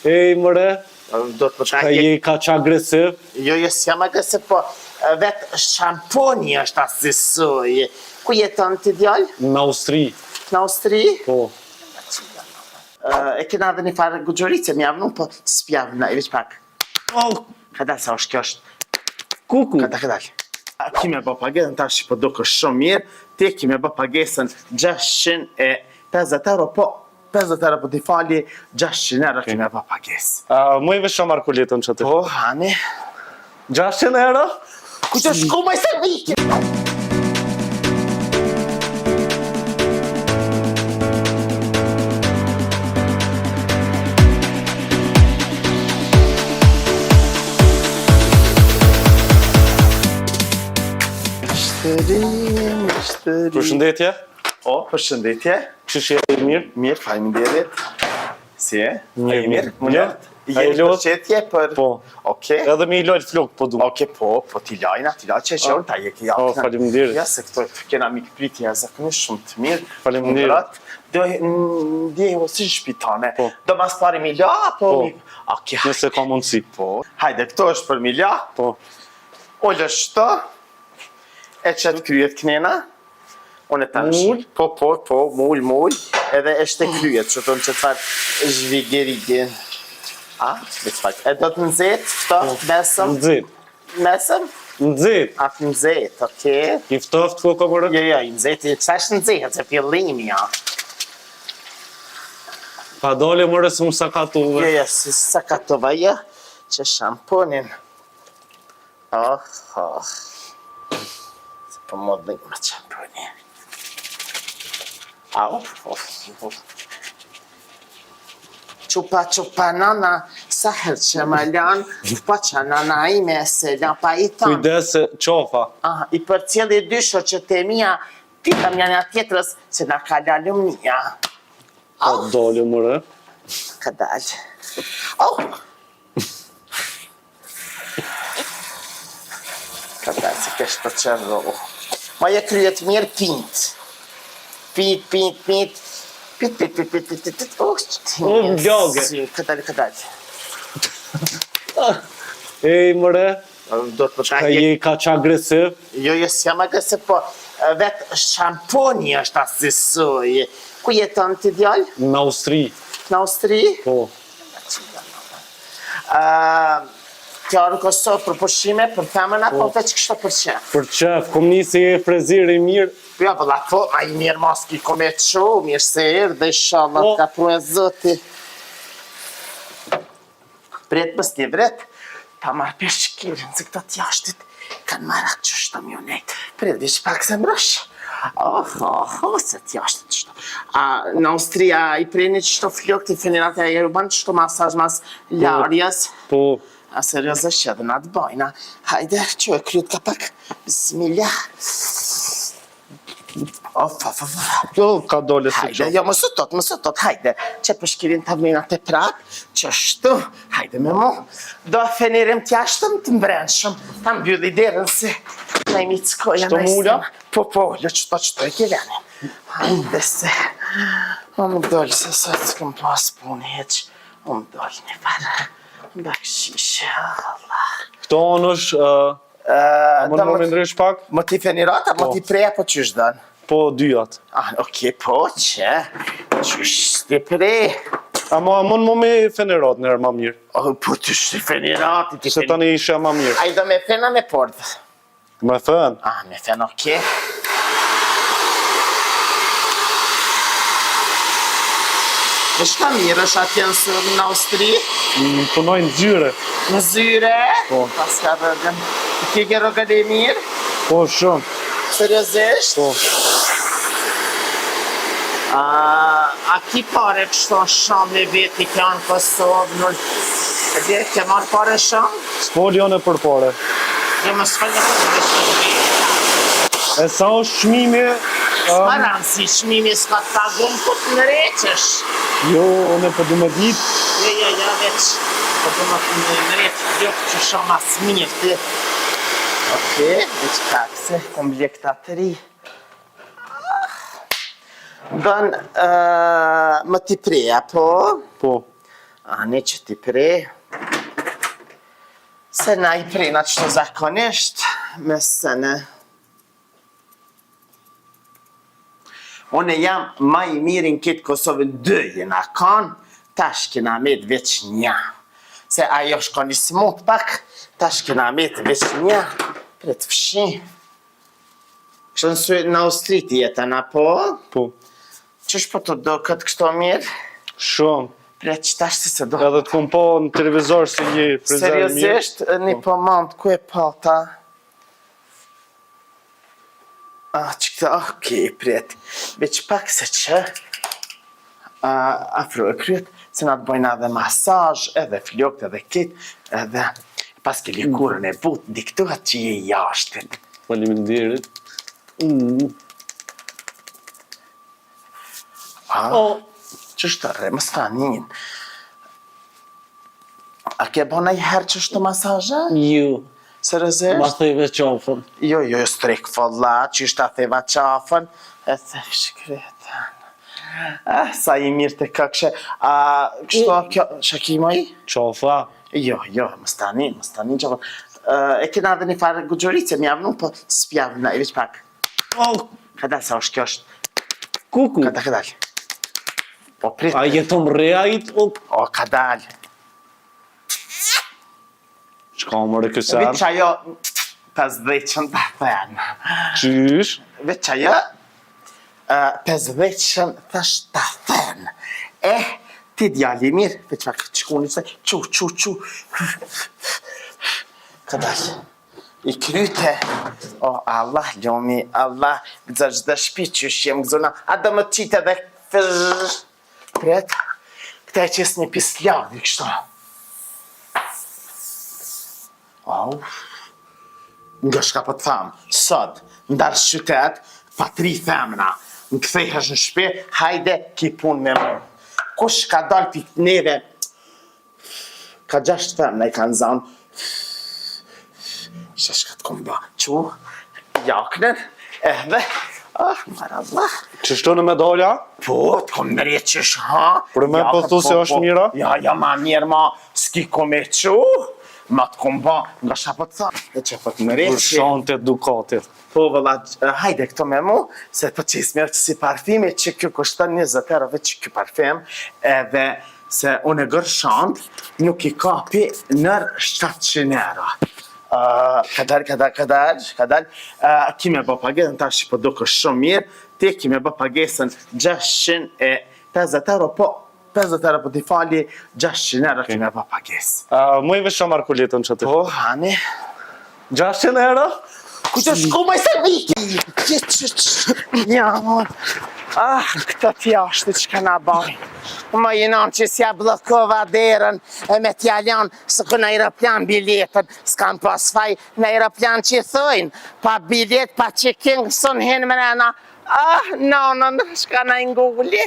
Ej, more, Do të ka je kaq agresiv? Jo, jo, s'jam agresiv, po vetë shamponi është asisoj. Ku jeton ti djalë? Në Austri. Në Austri? Po. E kena edhe një farë guxhorice, m'ja vnu, po s'pja vnu, e veç pak. Oh, Kadal sa është kjo është. kuku. Kadal, kadal. A ki me bë pagesën, tash po dukesh shumë mirë, ti ki me bë pagesën 650 euro, po 50 euro po t'i fali, 600 euro ki me bë pagesë. A, më i vesh marr kuletën që ti. Po, hani. 600 euro? Ku të shku më se vike? Mishtëri, mishtëri. Përshëndetje. O, përshëndetje. Qysh je mirë? Mirë, faleminderit. Si je? Mirë, A je mirë? mirë. Mirë. A Je je lodh? përshëndetje për... Po. Okej. Edhe me i lajt flokët po du. Oke, po, po t'i lajna, t'i lajna, që e qërë, ta je ke O, faleminderit. Ja, se këto kena mikpritje zakonisht shumë të mirë. Faleminderit. Ngrohtë. Do ndjehu si në shtëpi tane. Po. Do mas pari mi la, apo Po. mi... Oke, hajde. Nëse ka mundësi. Po. Hajde, këto është për mi la. Po. Ulesh qëto. E qet kryet knena. Unë e tash. Mul? Po, po, po, mul, mul. Edhe është e kryet, që thonë që farë zhvigerigin. A, veç pak. E do të nxehtë, ftohtë, mesëm, Nxehtë. mesëm? Nxehtë. A të nxehtë, okej. I ftohtë ku ka bërë? Jo, jo, i nxehtë, sa është nxehtë, se fillimi, ja. Pa dole more se më sakatove. Jo, jo, si sakatova, jo, që shamponin. Oh, oh. Se po më dhimë shamponi. Au, oh, oh. Qupa, qupa, nana, sa herë që më lanë, po që nana ime se la pa i thonë. Kujdes se qofa. Ah, i përcjelli dy shoqet e mia, ti kam njëra tjetrës, se na ka la lumnia. Pa dole more. Ka dalë. Oh! Ka dalë se kesh të qërru. Ma je kryet mirë, pint. Pint, pint, pint. Pit, pit, pit, pit, pit, pit, pit. Oh, që O, m'lage. Ka dalë, ka dalë. Ej, more, Do të ka je kaq agresiv? Jo, jo, s'jam agresiv, po vetë shamponi është asisoj. Ku jeton ti djalë? Në Austri. Në Austri? Po. Ë, Ke ardhur në Kosovë për pushime, për femën apo veç kështu për qef? Për qef, kom ni se je frizer i mirë. Jo, vëlla, po, ma i mirë mos ki ku me qu, mirë se erdhe, inshallah, Po. të ka pru e zoti. Pret mos një vret, ta marrë peshkirin, se këta t'jashtit kanë marak që shto m'ju nejt. Pret, veç pak se mbrësh. Oh, oh, oh, se t'jashtit qështu. A, në Austria i preni qështu flokët, i fenerat e ju ban qështu masazh mas larjes. Po. A seriozisht që edhe na të bajna. Hajde, që e kryet ka pak. Bismillah. Of, of, of. Jo, ka dole se Hajde, jo, mos u tot, mos u tot, hajde. Që peshkirin ta vëjna të prap, qështu, hajde me mu. Do fenerim t'jashtëm të mbrendshëm, ta mbylli derën se na i mickoja. Qëto na i mula? sema. Po, po, lë qëto, qëto e ke lene. Hajde se, o më dol se sot s'kom pas punë hiq, o më dol një farë bakshishe, Allah. Këto anë është, uh, Uh, a mund më ndrysh pak? Më ti fenerata, më Po. ti preja, po qysh dën? Po, dyjat. Ah, okej, po, që? Qysh ti pre? A ma mund më me fenerat nërë ma mirë. Oh, po ti shi fenerati, ti Se tani ishe ma mirë. Ai do me fena me pordh. Me fen. Ah, me fen, okej. E shka mirë është atje në së- në Austri? Mm, Punoj në zyre. Në zyre? Po. Pas ka rrogën. I ke ke rrogën e mirë? Po, shumë. Seriozisht? Po. A, a ki pare kështu shumë me veti ke në Kosovë, në... E di, ke marrë pare shumë? S'fol jone për pare. Jo, mos fol me të veç të E sa është çmimi? S'ka Um, rëndësi, çmimi s'ka të pagun, ku të nreqesh. jo, unë po du me ditë. Jo, jo, jo, veç, po du më të nreq, flok që shumë as mirë ti. Okej, veç pak se, kom ble këta të ri. Ah. Bën, uh, më ti preja, po? Po. Ani që t'i pre. Se na i prena qëto zakonisht, me sene. Unë jam ma i miri në këtë Kosovën, dy jena kanë, tash kena met veç nja. Se ajo shkon i smut pak, tash kena met veç nja, pret fshi. Kështu në sy në Austri ti jeton, apo? Po. Qysh po të doket kështu mirë? Shumë. Pret që tash ti se do. Edhe të kom pa në televizor si një frizer i mirë. Seriozisht, një po mant, ku e pata? Ah, që këta, okej, pret. Veç pak se që, afro e kryet, se na të bojna edhe masazh, edhe flokt, edhe kit, edhe pas ke lëkurën e butë, diktohet që je jashtit. Faleminderit. Mm. Ah, oh. Qështë të re, mos ta nin. A ke bo najherë qështu masazhe? Jo. Seriozisht? Ma theve qafën. Jo, jo, jo, strik folla, qysh ta theva qafën, e the shkretën. Ah, sa i mirë të këkshe. A, kështu, kjo, shë ki moj? Qafa. Jo, jo, mos tani, mos tani qafën. E kena edhe një farë guxhurice, m'ja vnu, po s'pja vnu, e veç pak. Oh. Kadal, sa është kjo është. Kuku. Kadal, kadal. Po prit. A jeton rejajt? O, o kadal. Çka more ky sen? Veç ajo 50-shën ta them. Qysh? Veç ajo 50-shën thash ta them. Eh, ti djali i mirë, veç pak çkuni se çu çu çu. Kadal. I kryte, o Allah, lumi, Allah, gëzë çdo shpi qysh jem gëzuna, a do më të qitë edhe fëzh, pret, këta e qesë një pis lagë, kështu. Au, nga shka po të tham, sot, n'darë qytet, pa tri femna, në kthehesh në shpi, hajde, ki punë me mu. Kush ka dalë pi neve, Ka gjashtë femna i kanë zanë. Shë shka të kom ba. Qu, jaknen, edhe, ah, mara Allah. Qështu në medalja? Po, të kom mre qysh, ha? Për me po thu se është po. mira? Ja, ja, ma mirë, ma, s'ki ko me qu, ma të kom ba, nga shka po të tha. E që po të mre Për shante dukatit. Po, vëlla, hajde këto me mu, se po qes mirë që si parfimi, që kjo kushton 20 euro veç që kjo parfim, edhe se unë e gërshant, nuk i kapi nër 700 euro. Uh, kadal, kadal, kadal, kadal, uh, ki me bë pagesën, tash po dukesh shumë mirë, ti ki me bë pagesën 650 euro, po 50 euro po t'i fali, 600 euro ki me bë pagesë. Uh, Muj veç ta marr kuletën që ty. Po, hani. 600 euro? Ku të shku më se viki? Që që që Ja, mor. Ah, këta t'jashtë që ka na bajnë. Më i nanë që s'ja bllokova derën e me t'ja lanë së kë në aeroplan biletën, s'kam pas faj në aeroplan që i thojnë, pa bilet, pa checking, s'un hin mrena. Ah, nanën, shka na i ngulli.